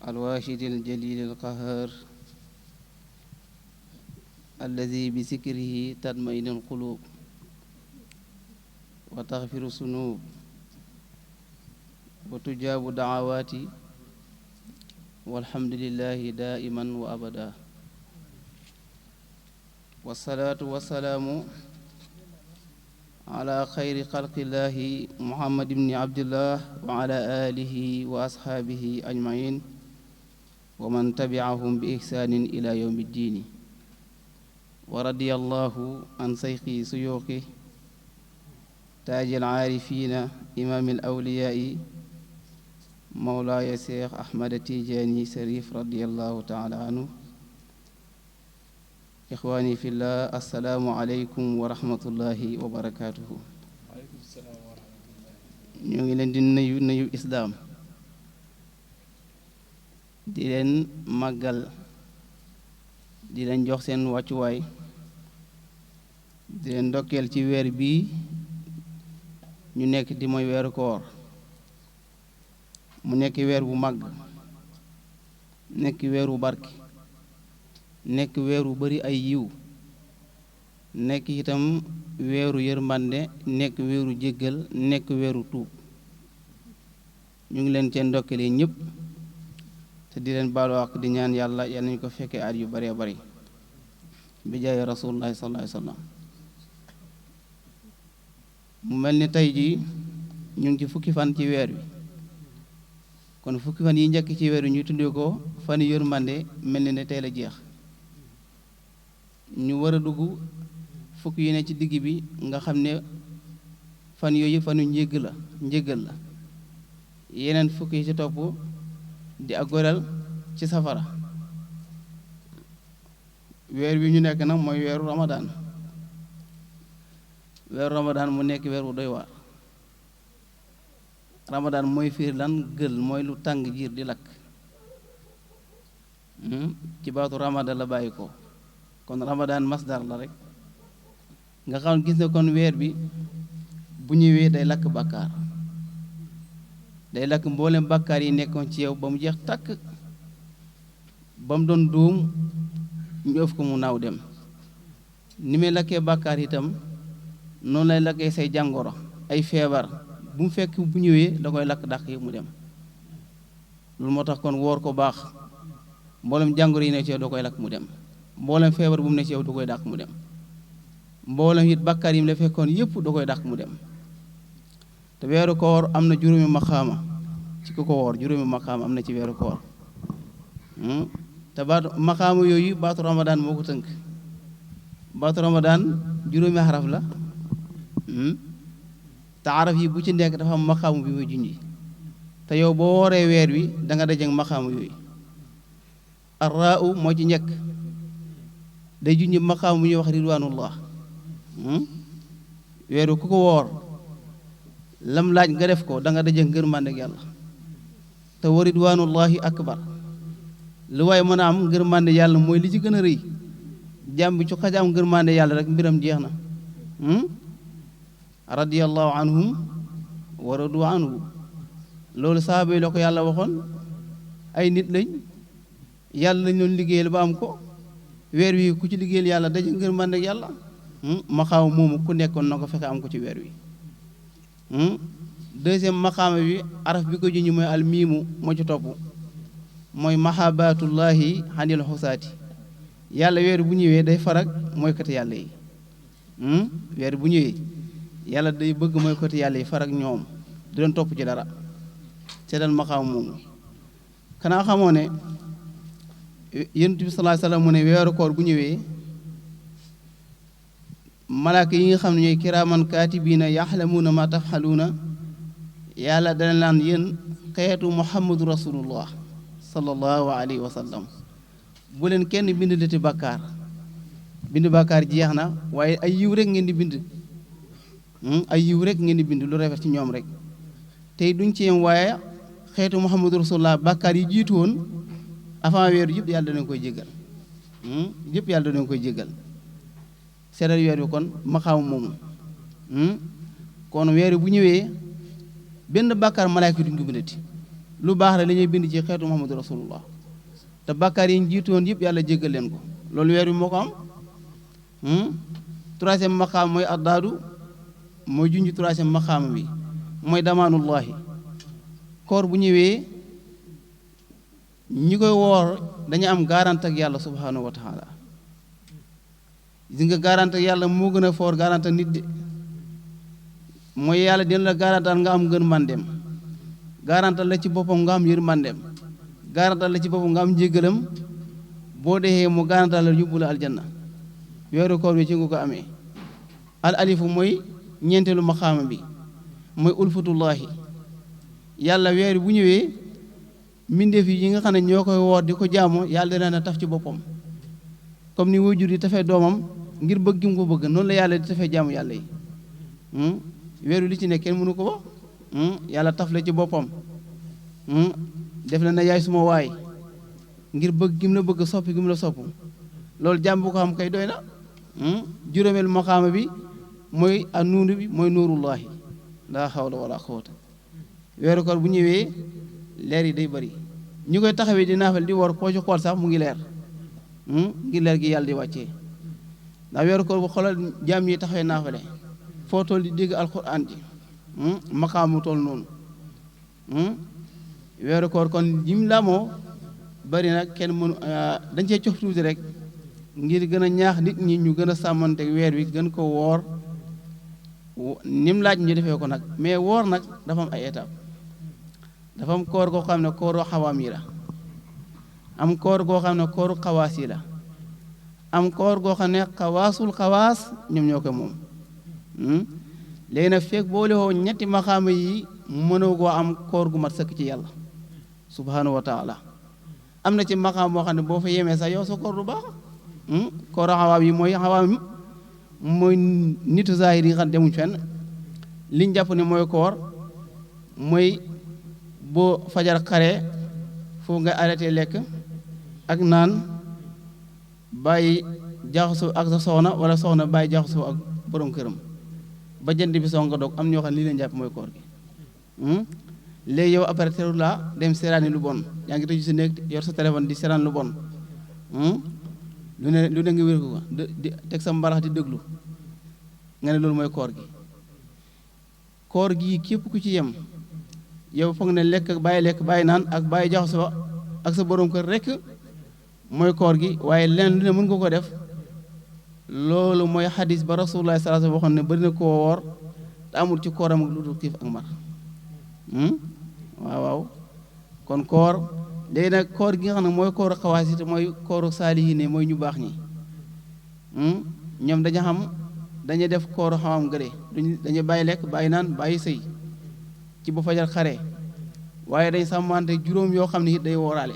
الواشد الجليل القهار الذي بذكره تطمئن القلوب وتغفر الذنوب وتجاب دعوات والحمد لله دائما وأبدا والصلاة والسلام على خير خلق الله محمد بن عبد الله وعلى آله وأصحابه أجمعين ومن تبعهم بإحسان إلى يوم الدين ورضي الله عن شيخي سيوخي تاج العارفين إمام الأولياء مولاي الشيخ أحمد التيجاني شريف رضي الله تعالى عنه. إخواني في الله السلام عليكم ورحمة الله وبركاته. ñu ngi leen di nuyu islaam di leen màggal di leen jox seen wàccuwaay di leen ndokkeel ci weer bii ñu nekk di mooy weeru koor mu nekk weer bu màgg nekk weeru barke nekk weeru bari ay yiw nekk itam weeru yërmande nekk weeru jéggal nekk weeru tuub ñu ngi leen cee ndokkelee ñëpp te di leen baalu ak di ñaan yàlla yal nañu ko fekkee at yu baree bari bi jaay rasulullahi sallallahu alayhi wa sallam. mu mel ni tey jii ñu ngi ci fukki fan ci weer wi kon fukki fan yi njëkk ci weer wi ñu tuddee ko fan yërmande mel ni ne tey la jeex ñu war a dugg fukki yu ne ci digg bi nga xam ne fan yooyu fanu njéggal la yeneen fukki yi ci topp di ak goreel ci safara. weer wi ñu nekk nag mooy weeru ramadaan mu nekk weer wu doy waar. ramadaan mooy fiir lan gël mooy lu tàng jiir di lakk ci baatu ramadaan la bàyyi ko kon ramadaan masdar la rek nga xam gis ne kon weer bi bu ñëwee day lakk bàkkaar day lakk mboolem bàkkaar yi nekkoon ci yow ba mu jeex takk ba mu doon duum ñu ëf ko mu naaw dem ni muy lakkee bàkkaar itam noonu lay lakkee say jàngoro ay feebar bu mu fekk bu ñëwee da koy lakk dàq yi mu dem loolu moo tax kon woor ko baax mboolem jàngoro yi ne ci yow da koy lakk mu dem mboolem feebar bu mu ne ci yow da koy dàq mu dem mboolem it bàkkaar yi mu la fekkoon yëpp da koy dàq mu dem te weeru koor am na juróomi maqaama ci ku ko woor juróomi maqaama am na ci weeru koor te baatu maqaama yooyu baatu ramadaan moo ko tënk baatu ramadaan juróomi xaraf la te araf yi bu ci nekk dafa am maqaamu bi muy junji te yow boo wooree weer wi da nga dajeek maqaamu yooyu arraau moo ci njëkk day junji maqaamu bu ñuy wax ridwaanullah weeru ku ko woor lam laaj nga def ko da nga dajeek ngërmande ak yàlla te wa ridwaanullahi akbar lu waaye mën a am ngërmande yàlla mooy li ci gën a rëy jàmm bi ci xaja am ngërmande yàlla rek mbiram jeex na radiyallahu anhum wa radu anhu loolu sahaaba yi la ko yàlla waxoon ay nit lañ yàlla lañ doon liggéeyal ba am ko weer wi ku ci liggéeyal yàlla daje ngërmande ak yàlla maqaama moomu ku nekkoon na ko fexe am ko ci weer wi deuxième maqaama bi araf bi ko junj mooy almiimu moo ci topp mooy mahabatullahi xanil xusaati yàlla weer bu ñëwee day farag mooy kati yàlla yi weer bu ñëwee yàlla day bëgg mooy kati yàlla yi farag ñoom du leen topp ci dara seetal maqaama moomu kanaa xamoo ne yonent bi sallallahu alayhi wasallam mu ne weeru koor bu ñëwee malaaka yi nga xam ne ñooy kiraaman kaatibiina yaxlamuuna ma tafxaluuna yàlla dana laan yéen xeetu muhammadu rasulullah sallallahu alayhi wa sallam bu leen kenn bind lati bàkkaar bind bàkkaar jeex na waaye ay yiw rek ngeen di bind ay yiw rek ngeen di bind lu rafet ci ñoom rek tey duñ ci yem waaye xeetu muhammadu rasulullah bàkkaar yi jiitu woon avant weeru yëpp yàlla danañ koy jéggal yëpp yàlla danañ koy jéggal seetal weer wi kon maqaam moomu kon weer bu ñëwee benn bàkkaar malaayka duñ ko bindati lu baax la li ñuy bind ci xeetu Muhammadu Rasulullah te bàkkaar yi ñu jiitu woon yëpp yàlla jéggal leen ko loolu weer wi moo ko am troisième maqaam mooy addaadu mooy junj troisième maqaam bi mooy damaanullahi koor bu ñëwee ñi koy woor dañu am garante ak yàlla subhanahu wa taala gis nga garante ak yàlla moo gën a foor garante ak nit de mooy yàlla dina la garantal nga am ngën mandem garantal la ci boppam nga am yërmandem garantal la ci boppam nga am njéggalam boo dexee mu garantal la yóbbu la aljanna weeru koor bi ci nga ko amee al alifu mooy ñeenteelu maqaama bi mooy ulfatullahi yàlla weer bu ñëwee mbindeef yi nga xam ne ñoo koy woor di ko jaamu yàlla dina na taf ci boppam comme ni waajur di tafee doomam ngir bëgg gi mu ko bëgg noonu la yàlla di tafee jaamu yàlla yi weeru li ci nekk kenn mënu ko wax yàlla taf la ci boppam def la na yaay suma waay ngir bëgg gi mu la bëgg soppi gi mu la sopp loolu jàmm bu ko xam kay doy na juróomeelu maqaama bi mooy a nuunu bi mooy nuurullahi laa xawla wala quwwata weeru koor bu ñëwee leer yi day bëri ñu koy taxawee di naafal di war koo ci xool sax mu ngi leer ngir leer gi yàlla di wàccee ndax weeru koor bu xoolal jaam yi taxawee naafale foo toll di dégg alquran ji maqaamu toll noonu weeru koor kon jim lamoo bari nag kenn mënu dañ cee cof tuuti rek ngir gën a ñaax nit ñi ñu gën a sàmmante weer wi gën ko woor nim laaj ñu defee ko nag mais woor nag dafa am ay étape dafa am koor goo xam ne kooru xawaam yi la am koor goo xam ne kooru xawaas yi la am koor goo xam ne xawaasul xawaas ñoom ñoo ko moom léegi nag fekk boole woo ñetti maxaama yi mënoo goo am koor gu mat sëkk ci yàlla subhanahu wa taala am na ci maxaam boo xam ne boo fa yemee sax yow sa koor du baax kooru xawaam yi mooy nitu zahir yi nga xam ne demuñ fenn liñ jàpp ne mooy koor mooy boo fajar xare foofu nga arrêté lekk ak naan bàyyi jaxasoo ak sa soxna wala soxna bàyyi jaxasoo ak borom këram ba jant bi soo nga dog am ñoo xam ne lii leen jàpp mooy koor gi léegi yow après teru laa dem seeraani lu bon yaa ngi tëju si néeg yor sa téléphone di seeraan lu bon lu ne nga wér ko di teg sa mbarax di déglu nga ne loolu mooy koor gi képp ku ci yem yow foog ne lekk bàyyi naan ak bàyyi jaxasoo ak sa borom kër rekk mooy koor gi waaye leneen lu ne mën nga ko def loolu mooy xadis ba rasulullah sallallahu alayhi wasallam waxoon ne bari na koo woor te amul ci kooram ak lu dul xiif ak mar waaw kon koor léegi nag koor gi nga xam ne mooy kooru xawaas yi te mooy kooru saalihiin mooy ñu baax ñi ñoom dañu def kooru xawam gëre dañu bàyyi lekk bàyyi naan bàyyi sëy ci bu fajar xare waaye dañ sàmmante juróom yoo xam ne it day wooraale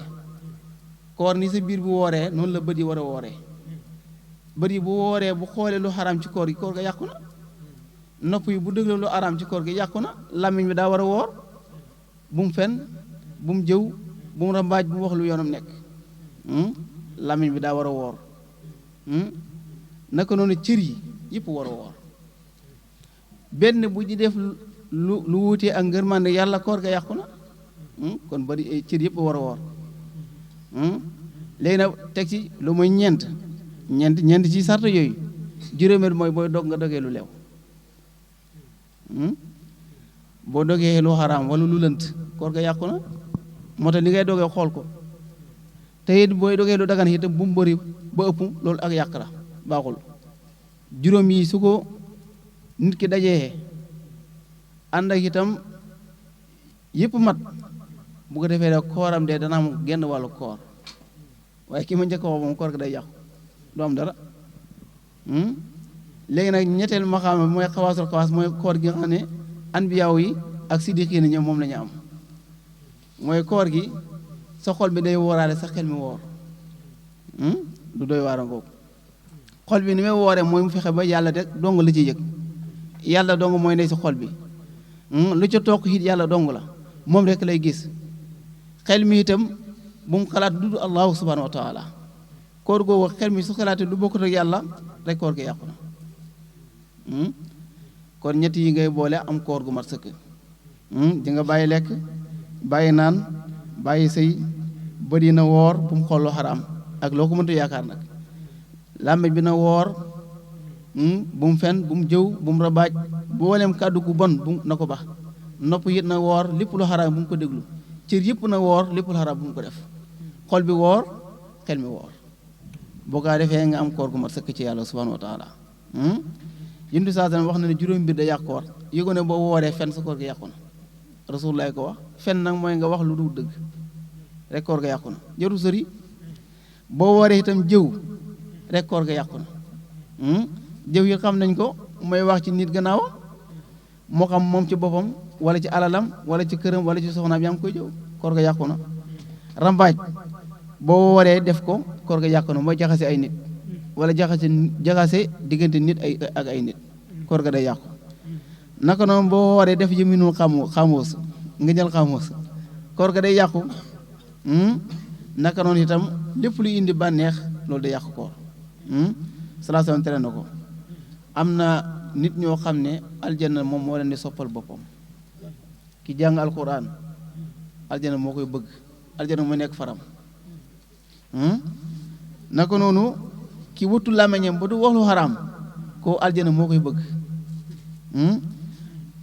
koor ni sa biir bu wooree noonu la bët yi war a wooree bët yi bu wooree bu xoolee lu xaraam ci koor gi koor ga yàqu na nopp yi bu déglu lu xaraam ci koor gi yàqu na làmmiñ bi daa war a woor bu mu fen bu mu jëw bu mu rambaaj bu mu wax lu yoonam nekk làmmiñ bi daa war a woor naka noonu cër yi yëpp war a woor benn bu ci def lu wuutee ak ngërmande yàlla koor ga yàqu na kon bari cër yëpp war a woor léegi nag teg ci lu mooy ñeent ci sarta yooyu juróomeel mooy booy dog nga dogee lu leew boo dogee lu xaraam wala lu lënt koor ga yàqu na moo tax li ngay dogee xool ko te it booy dogee lu dagan itam bu mu bëri ba ëpp loolu ak yàq la baaxul juróom yi su ko nit ki dajee ànd ak itam yëpp mat bu ko defee rek kooram de dana am genn wàllu koor waaye ki ma njëkk a wax moom koor ga day yàqu du am dara léegi nag ñetteel maxaama mooy xawaasul xawaas mooy koor gi nga xam ne anbiyaaw yi ak siddiqiin ñoom moom la ñu am mooy koor gi sa xol bi day wooraale sa xel mi woor lu doy waar ngoog xol bi ni may wooree mooy mu fexe ba yàlla de dong la ci yëg yàlla dong mooy ne si xol bi lu ca toog it yàlla dong la moom rek lay gis xel mi itam bu mu xalaat du allahu subhanahu wa taala koor googu xel mi su xalaatee lu bokkut ak yàlla rek koor gi yàqu na kon ñett yi ngay boole am koor gu mat sëkk di nga bàyyi lekk bàyyi naan bàyyi sëy bëri na woor bu mu xool lu xaraam ak loo ko mënta yaakaar nag làmmiñ bi na woor bu mu fen bu mu jëw bu mu rabaaj booleem kàddu gu bon bu na ko bax nopp it na woor lépp lu xaraam bu mu ko déglu cër yëpp na woor lépp lu xaraam bu mu ko def xol bi woor xel mi woor boo ko defee nga am koor gu mat sëkk ci yàlla subhanahu wa taala yéndu saa wax na ne juróom mbir da yàq koor yëgo ne boo wooree fen sa koor gi yàqu na rasulullah ko wax fen nag mooy nga wax lu dul dëgg rek koor ga yàqu na jëru sëri boo wooree itam jëw rek koor ga yàqu na jëw yi xam nañ ko mooy wax ci nit gannaaw moo xam moom ci boppam wala ci alalam wala ci këram wala ci soxnaam yaa ngi koy jëw koor ga yàqu na rambaaj boo wooree def ko koor ga yàqu na mooy jaxase ay nit wala jaxase diggante nit ak ay nit koor ga day yàqu naka noonu boo wooree def yëminu xamoos nga jël xamoos koor ga day yàqu naka noonu itam lépp lu indi bànneex loolu day yàqu koor salaasalaam tere na ko am na nit ñoo xam ne aljanna moom moo leen di soppal boppam ki jàng alquran aljanna moo koy bëgg aljanna moo nekk faram naka noonu ki wutu làmmiñam ba du wax lu xaraam koo aljanna moo koy bëgg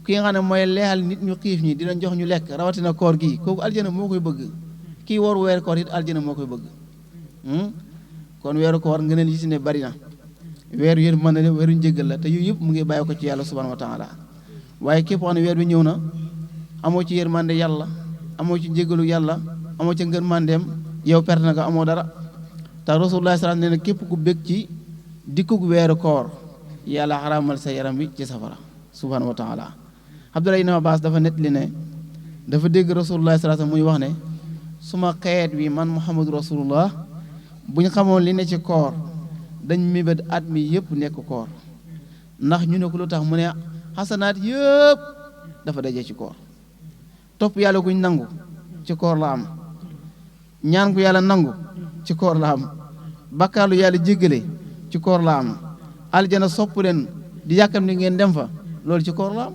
ki nga xam ne mooy leexal nit ñu xiif ñi di leen jox ñu lekk rawatina koor gi kooku aljanna moo koy bëgg kii war weer koor it aljanna moo koy bëgg kon weeru koor ngëneel yi si ne bari na weeru yërmande la weeru njëggal la te yooyu yëpp mu ngi bàyyi ko ci yàlla subhanahu wa taala waaye képp xam ne weer bi ñëw na amoo ci yërmande yàlla amoo ci njëggalu yàlla amoo ci ngërmandeem yow perte na nga amoo dara te rasulullah sallallahu alayhi wasallam nee na képp ku bég ci dikkug weeru koor yàlla xaraamal sa yaram bi ci safara subhanahu wa taala Abdullah ibn Abbas dafa nettali ne dafa dégg rasulullah sallallahu alayhi wasallam muy wax ne suma xeet wi man muhammadu rasulullah bu ñu xamoon li ne ci koor dañ mébét at mi yëpp nekk koor ndax ñu ne ko lu tax mu ne xasanaat yëpp dafa daje ci koor topp yàlla guñ nangu ci koor la am ñaan gu yàlla nangu ci koor la am bakkaalu yàlla jéggale ci koor la am aljana sopp leen di yàkkam ni ngeen dem fa loolu ci koor la am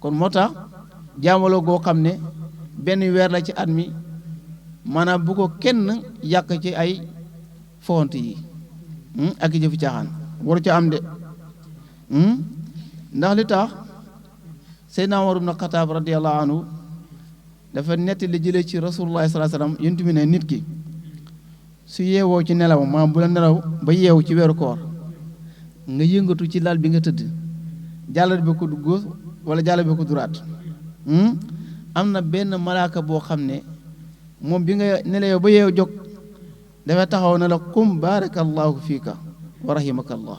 kon moo tax jaamaloo goo xam ne benn weer la ci at mi maanaam bu ko kenn yàq ci ay font yi ak jëfi caaxaan waru ca am de ndax li tax Seydina Umar ibn Xataab radiyallahu anhu dafa netti li jëlee ci rasulullah sallallahu alayhi wasallam yonent bi ne nit ki su yeewoo ci nelaw maanaam bu la nelaw ba yeewu ci weeru koor nga yëngatu ci lal bi nga tëdd jàllal bi ko du gauche wala jàllal bi ko droite am na benn malaaka boo xam ne moom bi nga nelaw ba yeewu jóg dafa taxaw na la qum barakallahu fiika wa rahimakallah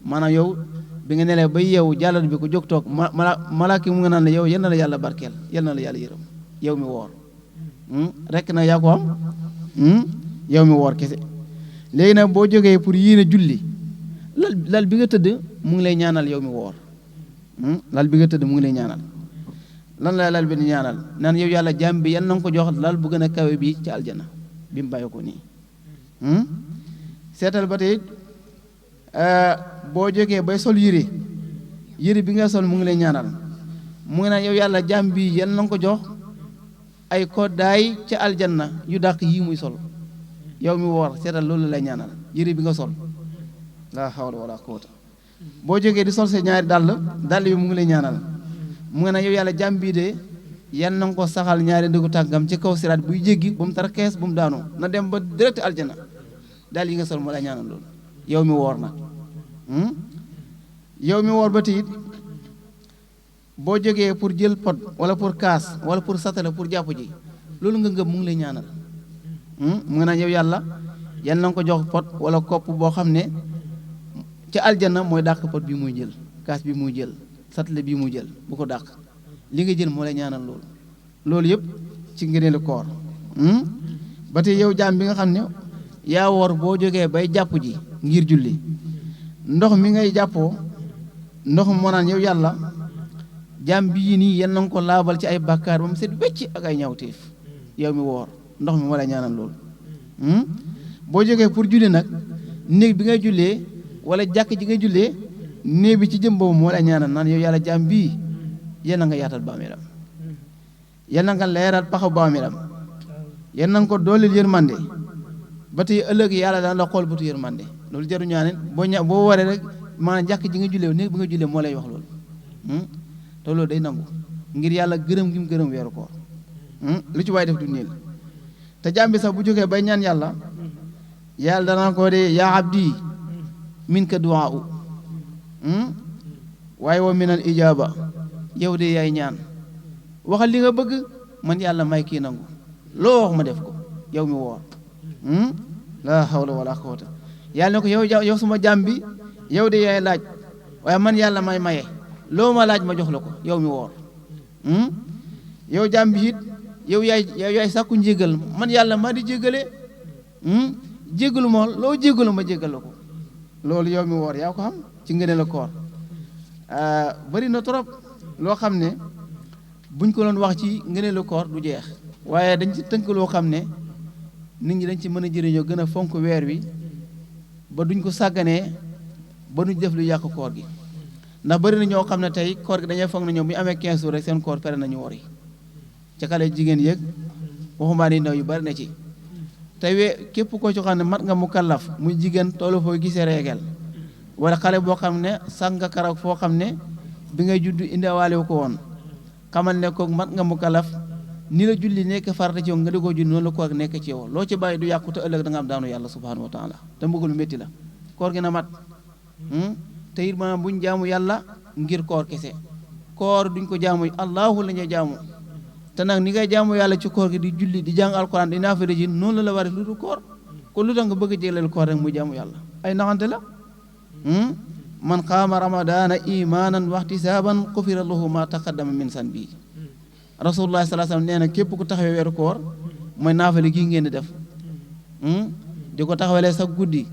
maanaam yow bi nga nelee ba yeewu jàllal bi ko jóg toog malaaka mu nga naan la yow yal na la yàlla barkeel yal na la yàlla yërëm yow mi woor rekk na yaa ko am yow mi woor kese léegi nag boo jógee pour yéene julli lal bi nga tëdd mu ngi lay ñaanal yow mi woor lal bi nga tëdd mu ngi lay ñaanal lan la lal bi di ñaanal naan yow yàlla jaam bi yal na nga ko jox lal bu gën a kawe bi ci aljana bi mu bàyyi ko nii seetal ba tey boo jógee bay sol yére bi nga sol mu ngi lay ñaanal mu ngi naan yow yàlla jaam bi yal na nga ko jox ay koddaay ca aljanna yu dàq yii muy sol yow mi woor seetal loolu lay ñaanal yére bi nga sol laa hawla wala quwwata boo jógee di sol sa ñaari dàll bi mu ngi lay ñaanal mu ngi naan yow yàlla jaam bii de yal na nga ko saxal ñaari ndëgu tànkam ci kaw siraat buy jéggi bu mu tar kees bu mu daanoo na dem ba direct aljana daal yi nga sol moo lay ñaanal loolu yow mi woor nag yow mi woor ba tey boo jógee pour jël pot wala pour kaas wala pour satala pour jàpp ji loolu nga ngëm mu ngi lay ñaanal mu ngi naan yow yàlla yal na nga ko jox pot wala kopp boo xam ne ca aljana mooy dàq pot bi muy jël kaas bi muy jël satala bi muy jël bu ko dàq li nga jël moo lay ñaanal loolu yëpp ci ngëneelu koor ba tey yow jaam bi nga xam ne yaa woor boo jógee bay jàpp ji ngir julli ndox mi ngay jàppoo ndox moo naan yow yàlla jaam bii nii yal na nga ko laabal ci ay bàkkaar ba mu set wecc ak ay ñawteef yow mi woor ndox mi moo lay ñaanal loolu boo jógee pour julli nag néeg bi ngay jullee wala jàkk ji ngay jullee néeg bi ci jëm boobu moo lay ñaanal naan yow yàlla jaam bii yal na nga yaatal bàmmeelam yal na nga leeral paxa bàmmeelam yal na nga ko dooleel yërmande ba tey ëllëg yàlla daan la xool bëtu yërmande loolu jaru ñaaneen boo waree rek maanaam jàkk ji nga jullee néeg bi nga jullee moo lay wax loolu te loolu day nangu ngir yàlla gërëm gi mu gërëm weeru koor lu ci waay def du niil te jàmbi sax bu jógee bay ñaan yàlla yàlla danaa ko de yaa abdi min ka duwaa u waaye wa minal ijaaba yow de yaay ñaan waxal li nga bëgg man yàlla may kii nangu loo wax ma def ko yow mi woor la hawla wala quwwata yàlla ne ko yow suma jàmm bi yow de yaay laaj waaye man yàlla may maye loo ma laaj ma jox la ko yow mi woor yow jàmm bi it yow yaay sàkku njégal man yàlla maa di jégale jégalu ma loo jégalu ma jégal la ko loolu yow mi woor yaa ko xam ci ngëneel la koor bari na trop loo xam ne buñ ko doon wax ci ngëneel la koor du jeex waaye dañ ci tënk loo xam ne nit ñi dañ ci mën a jëriñoo gën a fonk weer wi ba duñ ko sàgganee ba duñ def lu yàq koor gi ndax bari na ñoo xam ne tey koor gi dañuy foog na ñoom bu ñu amee 15 jours rek seen koor pere nañu wori ca xale jigéen yëg waxumaa ni ndaw yu bari na ci tey képp koo ci xam ne mat nga mu kallaf muy jigéen toolu foo gisee reegel wala xale boo xam ne sànq nga karaw foo xam ne bi ngay judd indiwaale ko woon xamal ne ko mat nga mu kallaf ni la julli nekk farata ci yow nga di ko julli noonu la koor nekk ci yow loo ci bàyyi du yàqu te ëllëg da nga am daanu yàlla subhanahu wa taala te mbëggalu métti la koor gi na mat te it maanaam buñ jaamu yàlla ngir koor kese koor duñ ko jaamu allahu la ñuy jaamu te nag ni ngay jaamu yàlla ci koor gi di julli di jàng alquran di naafila ji noonu la la war lu du koor kon lu tax nga bëgg a jégleel koor rek muy jaamu yàlla ay naxante la man qaama ramadana imanan waxtisaaban xufira lahu ma taqaddama min sanbi rasulullah sallallahu alayhi wasallam nee na képp ku taxawee weeru koor mooy naafila gii ngeen di def di ko taxawalee sax guddi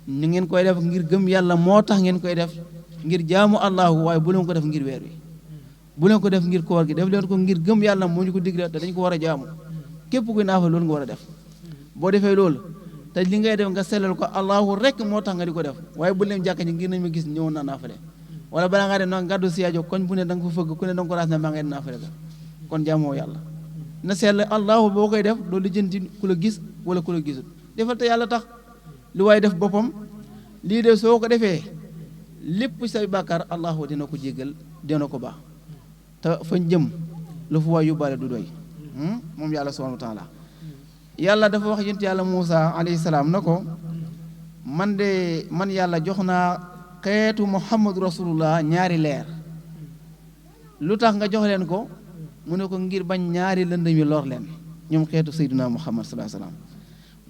ñu ngeen koy def ngir gëm yàlla moo tax ngeen koy def ngir jaamu allahu waaye bu leen ko def ngir weer wi bu leen ko def ngir koor gi def leen ko ngir gëm yàlla moo ñu ko digle te dañ ko war a jaamu képp kuy naafila loolu nga war a def boo defee loolu te li ngay def nga sellal ko allahu rek moo tax nga di ko def waaye bu leen jàkk ñi ngir nañ ma gis ñëwoon naa naafale wala balaa ngaa dem nag gàddu siyaajo koñ bu ne da nga ko fëgg ku ne da nga ko raas ne maa ngay naafale ga kon jaamoo yàlla na sell allahu boo koy def doo lijjanti ku la gis wala ku la gisul defal te yàlla tax lu waaye def boppam lii de soo ko defee lépp say bàkkaar allahu dina ko jéggal dina ko baax te fañ jëm lu fu waay yóbbaale du doy moom yàlla subhanahu wa taala yàlla dafa wax yonent yàlla Muusa alayhi salaam na ko man yàlla jox naa xeetu muhammadu rasulullah ñaari leer lu tax nga jox leen ko mu ne ko ngir bañ ñaari lëndëm yi lor leen ñoom xeetu sayyidina muhammad sallallahu alayhi wasallam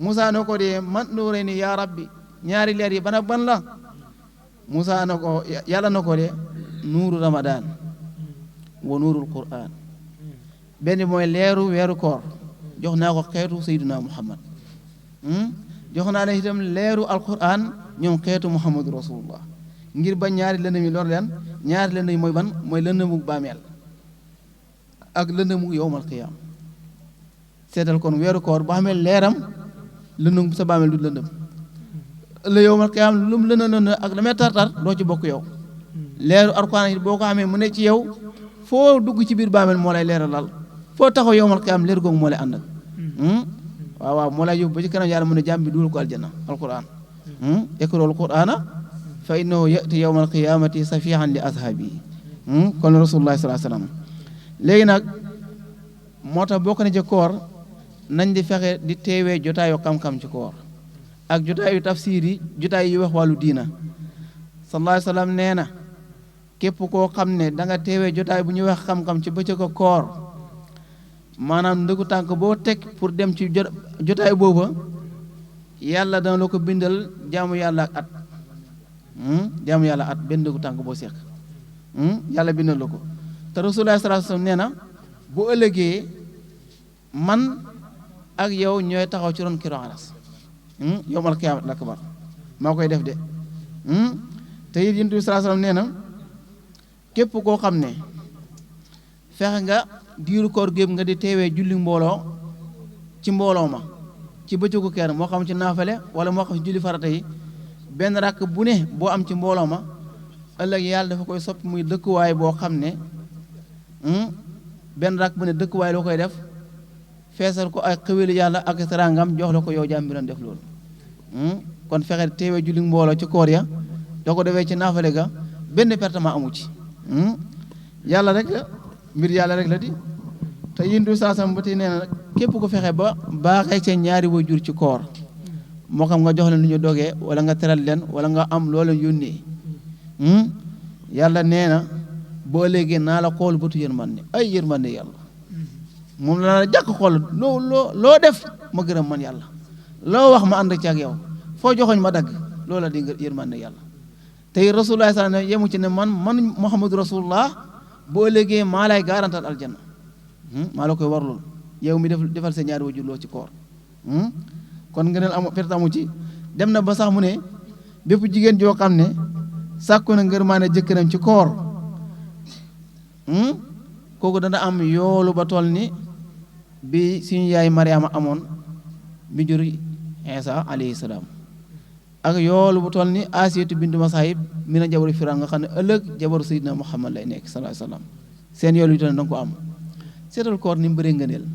Muusa na ko de man nuurayni yaa rabbi ñaari leer yi ban ak ban la Muusa na ko yàlla na ko de nuuru ramadan wa nuurul qur'an benn mooy leeru weeru koor jox naa ko xeetu sayyidina muhammad jox naa ne itam leeru alquran ñoom xeetu muhammadu rasulullah ngir ba ñaari lëndëm yi lor leen ñaari lëndëm yi mooy ban mooy lëndëmu bàmmeel ak lëndëmu yowmal qiyaam seetal kon weeru koor boo xamee leeram lëndëm sa bàmmeel du lëndëm la yowmal qiyaam lu mu lëndëm ak damay tartar doo ci bokk yow leeru alquran yi boo ko xamee mu ne ci yow foo dugg ci biir bàmmeel moo lay leeralal foo taxaw yowmal qiyaam leer googu moo lay ànd ak waaw waaw moo lay yóbbu ba ci kanam yàlla mu ne jàmm bi dugal ko aljanna alquran iqra'ul qur'ana fa innahu ya'ti yawmal qiyamati safihan li ashabi kon rasulullah sallallahu alayhi wasallam léegi nag moo tax bokk na ci koor nañ di fexe di teewee jotaayu xam-xam ci koor ak jotaayu tafsir yi jotaay yu wax wàllu diina sallallahu alayhi wasallam nee na képp koo xam ne da nga teewee jotaay bu ñuy wax xam-xam ci bëccëg koor maanaam ndëgu tànk boo teg pour dem ci jotaay booba yàlla dana la ko bindal jaamu yàlla ak at jaamu yàlla at benn ndëgu tànk boo seq yàlla bindal la ko te rasulullah sallallahu alayhi wasallam nee na bu ëllëgee man ak yow ñooy taxaw ci ron kiro aras yawmal qiyaamatil akbar maa koy def de te it yonent bi sallallahu alayhi wasallam nee na képp koo xam ne fexe nga diiru koor gépp nga di teewee julli mbooloo ci mbooloo ma ci bëccëgu keer moo xam ci naafale wala moo xam ci julli farata yi benn rakk bu ne boo am ci mbooloo ma ëllëg yàlla dafa koy soppi muy dëkkuwaay boo xam ne benn rak bu ne dëkkuwaay loo koy def feesal ko ay xéwéli yàlla ak teraangam jox la ko yow jaam bi doon def loolu kon fexe teewee julli mbooloo ci koor ya doo ko defee ci naafale ga benn pertement amu ci yàlla rek la mbir yàlla rek la di te yindu saasam ba tey nee na képp ko fexe ba baaxee seen ñaari waajur ci koor moo xam nga jox leen lu ñu dogee wala nga teral leen wala nga am loo leen yónnee yàlla nee na boo léegi naa la xool bëtu yërmande ay yërmande yàlla moom la jàkk xool loo def ma gërëm man yàlla loo wax ma ànd ci ak yow foo joxoñ ma dagg loola di yërmande yàlla tey rasulullah sallallahu alayhi wasallam yemu ci ne man muhammadu rasulullah boo léegi maa lay garantal aljanna maa la koy warlul yow mi defal sa ñaari wajur loo ci koor kon ngëneel amu perte amu ci dem na ba sax mu ne bépp jigéen joo xam ne sàkku na ngërmaane jëkkëram ci koor kooku dana am yoolu ba toll ni bi suñu yaay Mariama amoon bi jur Isa alayhi salaam ak yoolu bu toll ni Asiyatu bintu Masahib mi na jabaru Firawna nga xam ne ëllëg jabaru Seydina Muhammad lay nekk sallallahu alayhi wasallam seen yoolu yu toll ni danga ko am seetal koor ni mu bëree ngëneel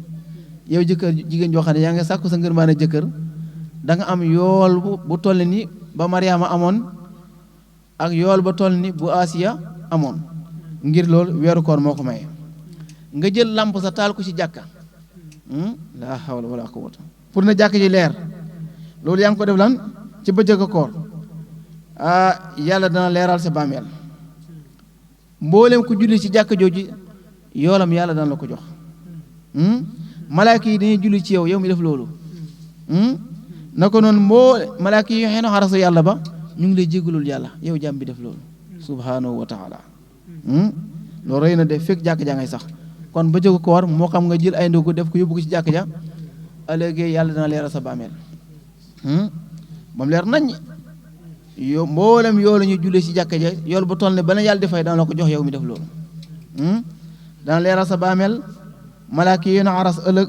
yow jëkkër jigéen joo xam ne yaa ngi sàkku sa ngërmaane jëkkër da nga am yool bu toll ni ba Mariama amoon ak yool ba toll ni bu Asiya amoon ngir loolu weeru koor moo ko maye nga jël lamp sa taal ko ci jàkka laa hawla wala quwwata pour na jàkk ji leer loolu yaa ngi ko def lan ci bëccëg koor yàlla dana leeral sa bàmmeel mboolem ku julli ci jàkk jooju yoolam yàlla dana la ko jox malaaka yi dañuy julli ci yow mi def loolu na ko noonu malaaka yi xëy na xarasu yàlla ba ñu ngi lay jégalul yàlla yow jàmm bi def loolu subhanahu wa taala loolu rëy na def fekk jàkk ja ngay sax kon ba jóg koor moo xam nga jël ay ndogu def ko yóbbu ko ci jàkk ja ëllëgee yàlla dana leeral sa bàmmeel ba mu leer nañ yow mboolem yoo la ñuy jullee ci jàkk ja yool bu toll ne bala yàlla di fay dana la ko jox yow mi def loolu dana leeral sa bàmmeel malaaka yi na aras ëllëg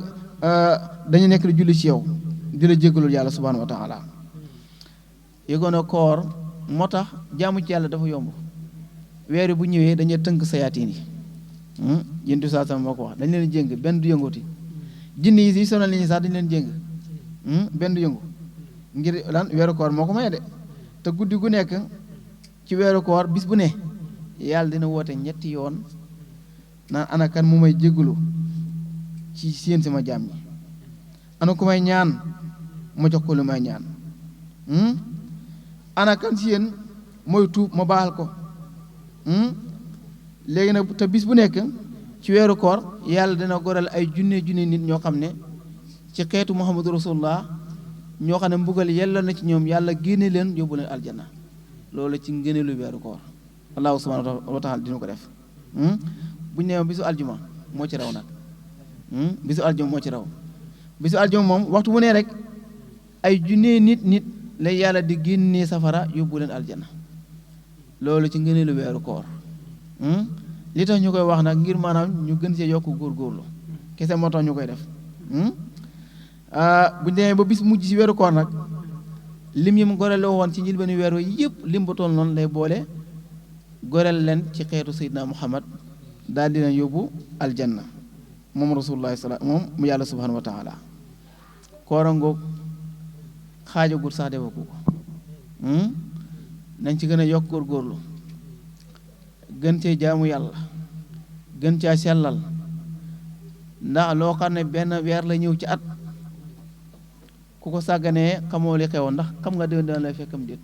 dañu nekk di julli ci yow di la jégalul yàlla subhanahu wa taala yëgoon a koor moo tax jaamu ci yàlla dafa yomb weer bu ñëwee dañuy tënk sayaatiin yi yéntu saa sama moo ko wax dañ leen jéng benn du yëngooti jinne yi si sonal nit ñi sax dañ leen jéng benn du yëngu ngir lan weeru koor moo ko maye de te guddi gu nekk ci weeru koor bis bu ne yàlla dina woote ñetti yoon naan ana kan mu may jégalu ci seen sama jaam ñi ana ku may ñaan ma jox ko lu may ñaan ana kan si yéen mooy tuub ma baal ko léegi nag te bis bu nekk ci weeru koor yàlla dina goral ay junne nit ñoo xam ne ci xeetu muhammadu rasulullah ñoo xam ne mbugal yella na ci ñoom yàlla génne leen yóbbu leen aljanna loolu ci ngëneelu weeru koor allahu subhanahu wa taala dina ko def bu ñu nee bisu aljuma moo ci raw nag bisu aljuma moo ci raw bisu aljuma moom waxtu bu ne rek ay junne nit la yàlla di génnee safara yóbbu leen aljanna loolu ci ngëneelu weeru koor li tax ñu koy wax nag ngir maanaam ñu gën see yokk góorgóorlu kese moo tax ñu koy def bu ñu demee ba bis mujj ci weeru koor nag lim yi mu gorele woon ci njëlbeenu weer yëpp lim ba toll noonu lay boole gorel leen ci xeetu Seydina Muhammad daal dina yóbbu aljanna moom rasulullahi moom mu yàlla subhanahu wa taala koor a ngoog xaajagut sax defagu ko nañ ci gën a yokk góorgóorlu gën cee jaamu yàlla gën caa sellal ndax loo xam ne benn weer la ñëw ci at ku ko sàgganee xamoo li xew ndax xam nga déwén dana lay fekkam déet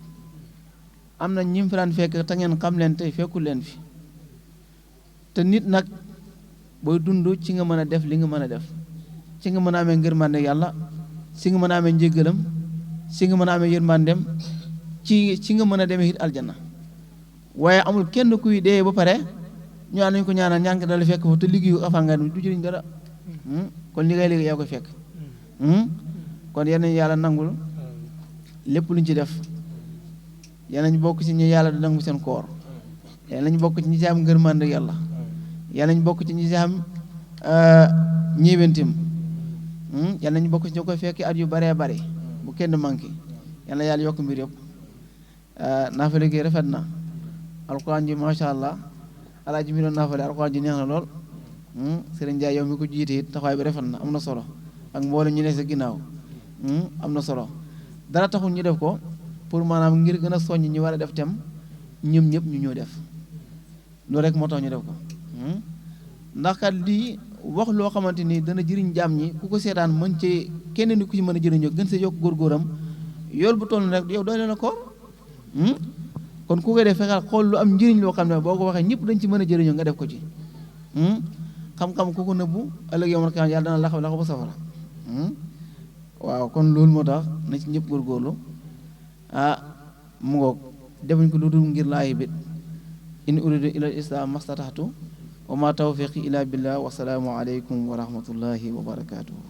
am na ñim fi daan fekk te ngeen xam leen tey fekkul leen fi te nit nag booy dund ci nga mën a def li nga mën a def ci nga mën a amee ngërmande yàlla ci nga mën a amee njéggalam ci nga mën a amee yërmandem ci nga mën a demee it aljanna waaye amul kenn kuy dee ba pare ñu naan nañu ko ñaanal ñaan nga dala fekk foofu te liggéeyu afaan nga du jëriñ dara kon li ngay liggéey yaa koy fekk kon yal nañu yàlla nangul lépp luñ ci def yal nañu bokk ci ñi yàlla di nangu seen koor yal nañu bokk ci ñi ci am ngërmande yàlla yal nañu bokk ci ñi ci am ñéewentim yal nañu bokk ci ñu koy fekki at yu baree bari bu kenn manqué yal na yàlla yokk mbir yëpp naafale gi rafet na alquran ji macha allah alaaji mi doon naafale alquran ji neex na lool Serigne Ndiaye yow mi ko jiite it taxawaay bi rafet na am na solo ak mboolem ñu ne sa ginnaaw am na solo dara taxul ñu def ko pour maanaam ngir gën a soññ ñi war a def tem ñoom ñëpp ñu ñëw def loolu rek moo tax ñu def ko ndax kat lii wax loo xamante ni dana jëriñ jaam ñi ku ko seetaan mën ci kenn ni ku ci mën a jëriñoo gën sa yokk góorgóoram yool bu toll rek yow doy na koor kon ku koy def fexeel xool lu am njëriñ loo xam ne boo ko waxee ñëpp dañ ci mën a jëriñoo nga def ko ci xam-xam ku ko nëbbu ëllëg yow man yàlla dana lax bu safara waaw kon loolu moo tax na ci ñëpp góorgóorlu mu ngoog defuñ ko lu dul ngir laayi bit in uridu ila al islam mastataxtu wa ma tawfiqi ila billah wa salaamu aleykum wa rahmatullahi wa barakatuhu